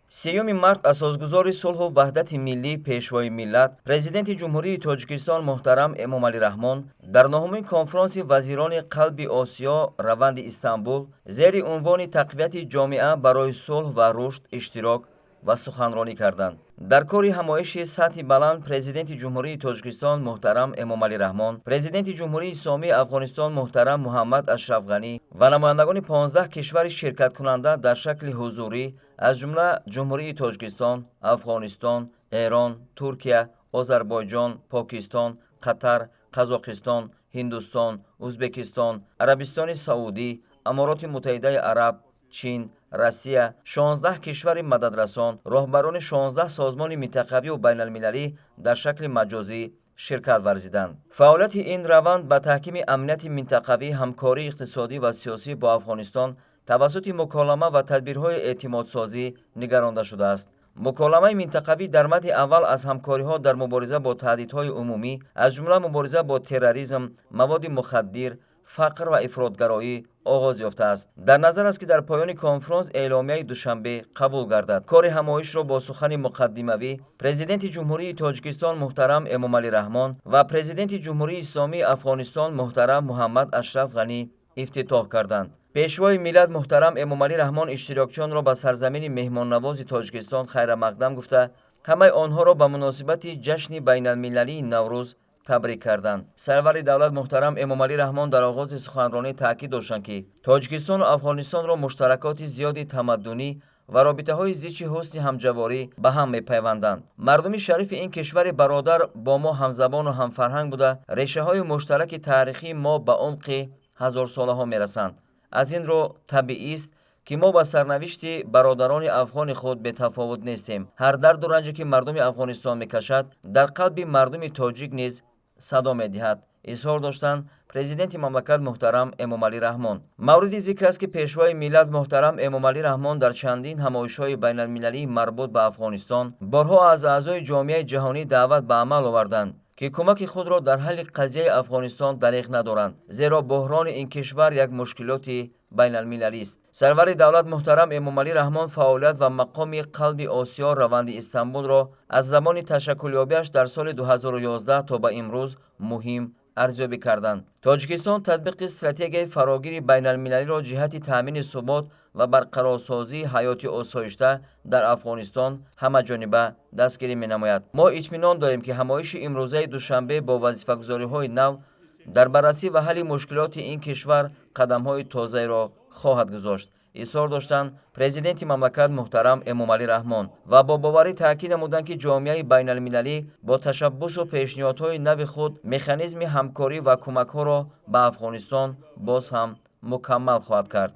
3 март асосгузори сулҳу ваҳдати миллӣ, Пешвои миллат, Президенти Ҷумҳурии Тоҷикистон муҳтарам Эмомалӣ Раҳмон дар 9-умин конфронси вазирони қалби Осиё раванди Истанбул зери унвони тақвияти ҷомеа барои сулҳ ва рушд иштирок ва суханронӣ карданд. Дар кори ҳамоиши сатҳи баланд Президенти Ҷумҳурии Тоҷикистон муҳтарам Эмомалӣ Раҳмон, Президенти Ҷумҳурии Исломии Афғонистон муҳтарам Муҳаммад Ашраф Ғанӣ ва намояндагони 15 кишвари ширкаткунанда дар шакли ҳузурӣ, аз ҷумла Ҷумҳурии Тоҷикистон, Афғонистон, Эрон, Туркия, Озарбойҷон, Покистон, Қатар, Қазоқистон, Ҳиндустон, Ӯзбекистон, Арабистони Саудӣ, Амороти Муттаҳидаи Араб, Чин, Россия, 16 кишвари мададрасан, роҳбарони 16 созмони минтақавию байналмилалӣ дар шакли маҷозӣ ширкат варзиданд. Фаъолияти ин раванд ба таҳкими амнияти минтақавӣ, ҳамкории иқтисодӣ ва сиёсӣ бо Афғонистон тавассути муколама ва тадбирҳои эътимодсозӣ нигаронда шудааст. Муколамаи минтақавӣ дар мадди аввал аз ҳамкориҳо дар мубориза бо таҳдидҳои умумӣ, аз ҷумла мубориза бо терроризм, маводи мухаддир, фақр ва ифротгароӣ оғоз ёфтааст. Дар назар аст, ки дар поёни конфронс эъломияи Душанбе қабул гардад. Кори ҳамоишро бо сухани муқаддимавӣ Президенти Ҷумҳурии Тоҷикистон муҳтарам Эмомалӣ Раҳмон ва Президенти Ҷумҳурии Исломии Афғонистон муҳтарам Муҳаммад Ашраф Ғанӣ ифтитоҳ карданд. Пешвои миллат муҳтарам Эмомалӣ Раҳмон иштирокчиёнро ба сарзамини меҳмоннавози Тоҷикистон хайрамақдам гуфта, ҳамаи онҳоро ба муносибати ҷашни байналмилалии Наврӯз табрик карданд. Сарвари давлат муҳтарам Эмомалӣ Раҳмон дар оғози суханронӣ таъкид доштанд, ки Тоҷикистону Афғонистонро муштаракоти зиёди тамаддунӣ ва робитаҳои зичи ҳусни ҳамҷаворӣ ба ҳам мепайванданд. Мардуми шарифи ин кишвари бародар бо мо ҳамзабону ҳамфарҳанг буда, решаҳои муштараки таърихии мо ба умқи ҳазорсолаҳо мерасанд. Аз ин рӯ табиист, ки мо ба сарнавишти бародарони афғони худ бетафовут нестем. Ҳар дарду ранҷе, ки мардуми Афғонистон мекашад, дар қалби мардуми тоҷик низ садо медиҳад, изҳор доштанд Президенти мамлакат муҳтарам Эмомалӣ Раҳмон. Мавриди зикр аст, ки Пешвои миллат муҳтарам Эмомалӣ Раҳмон дар чандин ҳамоишҳои байналмилалии марбут ба Афғонистон борҳо аз аъзои ҷомеаи ҷаҳонӣ даъват ба амал оварданд, ки кӯмаки худро дар ҳалли қазияи Афғонистон дареғ надоранд, зеро буҳрони ин кишвар як мушкилоти байналмилалист. Сарвари давлат муҳтарам Эмомалӣ Раҳмон фаъолият ва мақоми қалби Осиё раванди Истанбулро аз замони ташаккулёбиаш дар соли 2011 то ба имрӯз муҳим арзёбӣ карданд. Тоҷикистон татбиқи стратегияи фарогири байналмилалиро ҷиҳати таъмини субот ва барқарорсозии ҳаёти осоишта дар Афғонистон ҳамаҷониба дастгирӣ менамояд. Мо итминон дорем, ки ҳамоиши имрӯзаи Душанбе бо вазифагузориҳои нав дар баррасӣ ва ҳалли мушкилоти ин кишвар қадамҳои тозаеро хоҳад гузошт, изҳор доштанд Президенти мамлакат муҳтарам Эмомалӣ Раҳмон ва бо боварӣ таъкид намуданд, ки ҷомеаи байналмилалӣ бо ташаббусу пешниҳодҳои нави худ механизми ҳамкорӣ ва кӯмакҳоро ба Афғонистон боз ҳам мукаммал хоҳад кард.